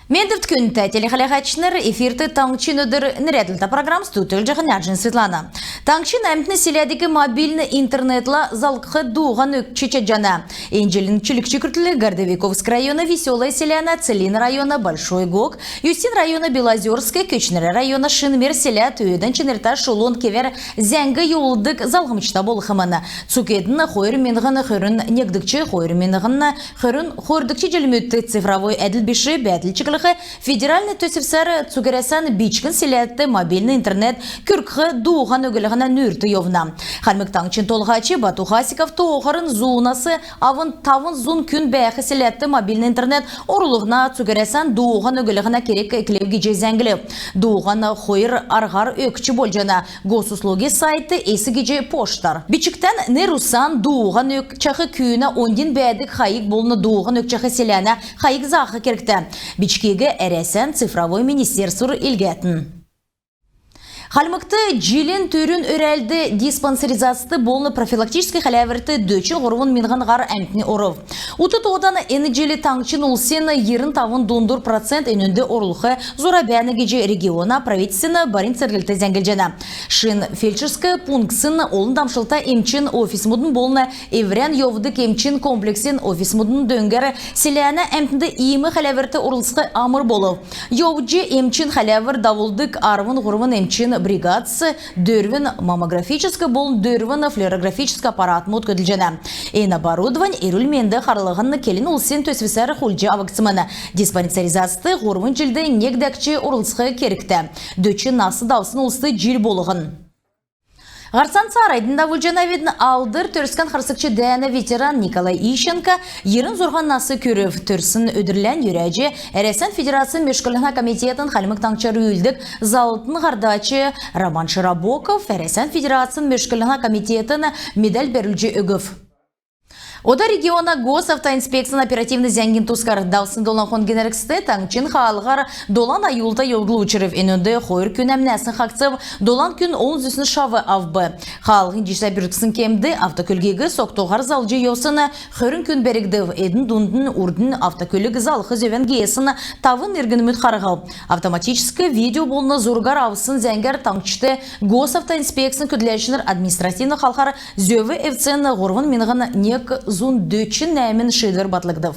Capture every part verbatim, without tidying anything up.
Мендвт, күндтә телехәләһәчнр! Эфирт «Таңһчин өдр» нерәдлтә программ. Студьд Җаһанәҗин Светлана. Таңһчин әмтн селәдиг мобильн интернетла залһх дууһан өгч чадҗана. Эн җилин чилгч күртл Городовиковск района Веселое селәнә, Целинн района Большой Гог, Юстин района Белозерск, Көтчнрә района Шин Мер селәд өөдән чинртә шулун кевәр зәңг йовулдг залһмҗта болхмн. Цуг эдн хойр миңһн хөрн негдгч, хойр миңһн хөрн хойрдгч җилмүдт цифровой әдл биш бәәдл чиклх федеральн төсвсәр цуг Әрәсән бичкн селәдт мобильн интернет күргх дууһан өглһнә нүүрт йовна. Хальмг Таңһчин Толһач Бату Хасиков тооһарн зунас авн тавн зун күн бәәх селәдт мобильн интернет орулһна, цуг Әрәсән дууһан өглһнә керг эклв гиҗ зәңглв. Дууһан хойр арһар өгч болҗана: Госуслуги сайтд, эс гиҗ почтар. Бичгтән нер-усан, дууһан өгчәх күүнә оньдин бәәдг хайг болн дууһан өгчәх селәнә хайг заах кергтә. Бичгиг Әрәсән цифровой министерствур илгәтн. Хальмгт җилин түрүн өрәлд диспансеризацд болн профилактическ хәләврт дөчн һурвн миңһн һар әмтн орв. Ут тоодан эн җил таңһчин улсин йирн тавн дундур процент энүнд орулх зура бәәнә гиҗ региона правительствин барин церглт зәңглҗәнә. Шин фельдшерск пунктсин, олн дамшлтта эмчин офисмудын болн эврән йовдг эмчин комплексин офисмудын дөңгәр селәнә әмтнд иим хәләврт орлцх амр болв. Йовҗ эмчин хәләвр давулдг арвн һурвн эмчин бригадс дөрвн маммографическ болн дөрвн флюорографическ аппаратмуд көдлҗәнә. Эн оборудовань эрүл-менд харлһна келн улсин төсвсәр хулдҗ авгдсмн. Диспансеризацд һурвн җилд нег дәкҗ орлцх кергтә. Дөчн нас давсн улст җил болһн. Һарцан цааранднь давулҗанавидн. Алдр Төрскән харсгч дәәнә ветеран Николай Ищенко йирн зурһан нас күрв. Төрсн өдрләнь йөрәҗ, Әрәсән Федерацин мөшклһнә комитетин Хальмг Таңһчар үүлддг заллтын һардач Роман Широбоков Әрәсән Федерацин мөшклһнә комитетин медаль бәрүлҗ өгв. Ода региона Госавтоинспекцин оперативн зәңгин тускар. Давсн долан хонгин эргцд таңһчин хаалһар долан аюлта йовдл учрв. Энүнд хойр күн әмнәсн хаһцв, долан күн олн зүсн шав авв. Хаалһин җисә бүртксн кемд автокөлгиг согтуһар залҗ йовсн хөрн күн бәргдв. Эдн дунднь урднь автокөлг залх зөвән геесн тавн иргнмүд харһв. Автоматическ видео болн зургар авсн зәңгәр таңһчд Госавтоинспекцин көдләчнр административн халхар зөв эвдсн һурвн миңһн нег зун дөчн нәәмн шиидвр батлгдв.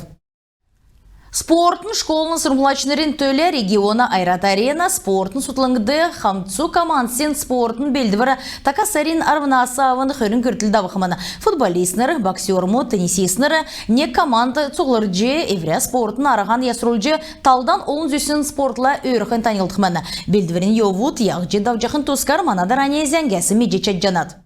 Спортын школын сурһмҗлачнрин төлә региона «Ойрат Арена» спортын цутхлңд хамцу командсин спортын белдвр така сарин арвнас авн хөрн күртл давхмн. Футболистнр, боксермуд, теннисистнр нег командд цуглрҗ, эврә спортын арһан ясрулҗ, талдан олн зүсн спортла өөрхн таньлдхмн. Белдврин йовуд яһҗ давҗахин тускар мана дарани зәңгәс медҗ чадҗанат.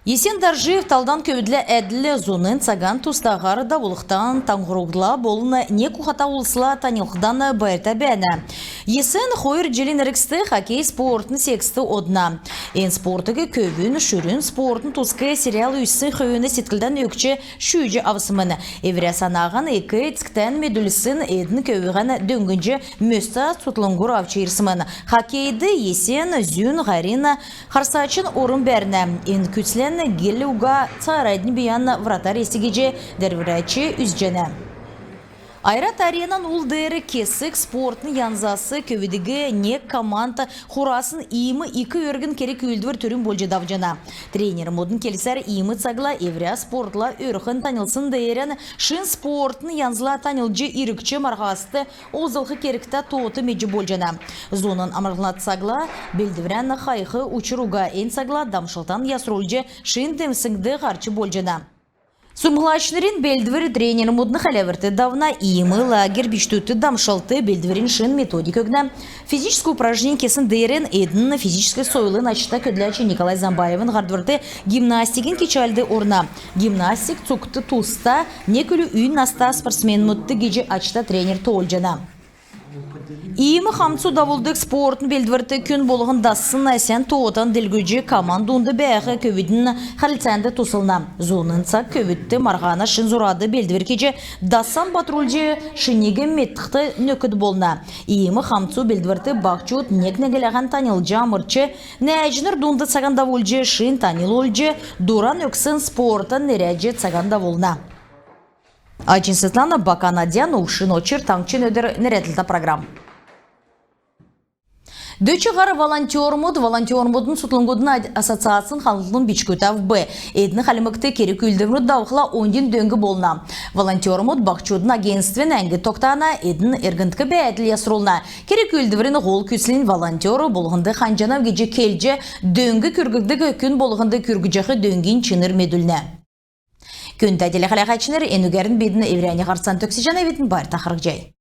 Есен Доржиев талдан көвүдлә әдл зуна цаган тустаһар давулхдан, таңһругла болн нег ухата улсла таньлдхдан байрта бәәнә. Есен хойр җилин эргцд хоккей спортын секцд одна. Эн спортыг көвүн шүрүн спортын туск сериал үзсн хөөн седклдән өгч шүүҗ авсмн. Эврә санаһан эк-эцктән медүлсн эдн көвүһән дөңнҗ мөстә цутхлңгур авч ирсмн. Хоккейд Есен зүн һарин харсачин орм бәрнә. Эн күцлән гел уга цааранднь бийән вратарь эс гиҗ дәрврәч үзҗәнә. «Ойрат Аренан» ул деер кесг спортын янзас көвүдиг нег командд хурасн иим ик өргн керг-үүлдвр түрүн болҗ давҗана. Тренермүдин келсәр, иим цагла эврә спортла өөрхн таньлдсн деерән шин спортын янзла таньлдҗ, иргч марһаст олзлх кергтә тоот медҗ болҗана. Зуна амрлһна цагла белдврән хайх учр уга. Эн цагла дамшлтан ясрулҗ, шин демсңд һарч болҗана. Сурһмҗлачнрин белдвр тренермүдин хәләврт давна. Иим лагерь бичкдүдт дамшлт, белдврин шин методик өгнә. Физическ упражнень кесн деерән эдн физическ сойлын ачта көдләч Николай Замбаевин һардврт гимнастикин кичәлд орна. Гимнастик цугт туста, нег үлү үй наста спортсменмүдт гиҗ ачта тренер тоолҗана. Иим хамцу давулдг спортын белдврт күн болһн дассн сән тоотан делгрүлҗ, команд дунд бәәх көвүдин хәрлцәнд туслна. Зуна цаг көвүд марһана шин зурад белдвр кеҗ, дассан батрулҗ, шиниг медхд нөкд болна. Иим хамцу белдврт баһчуд нег-негнләһән таньлдҗ амрч, нәәҗнр дунд цаган давулҗ, шин таньл олҗ, дуран өгсн спортан нерәдҗ цаган давулна. Аҗин Светлана, Бакан Адьян, Увшин Очр. «Таңһчин өдр» нерәдлһтә программ. Дөч һар волонтермуд, волонтермудын цутхлңгудын ад-, ассоциацин хамтлң бичгүд авв. Эдн Хальмгт керг-үүлдврмүд давхла, оньдин дөң болна. Волонтермуд баһчудын агентствин әңгд тогтана, эдн эргндк бәәдл ясрулна. Керг-үүлдврин һол күцлнь волонтер болһнд ханҗанав гиҗ келҗ, дөң күргдг күн болһнд күргҗәх дөңгин чинр медүлнә. Күндтә телехәләәчнр, энүгәрн бидн эврәннь һарцан төгсәҗәнәвидн. Байрта харһцхай.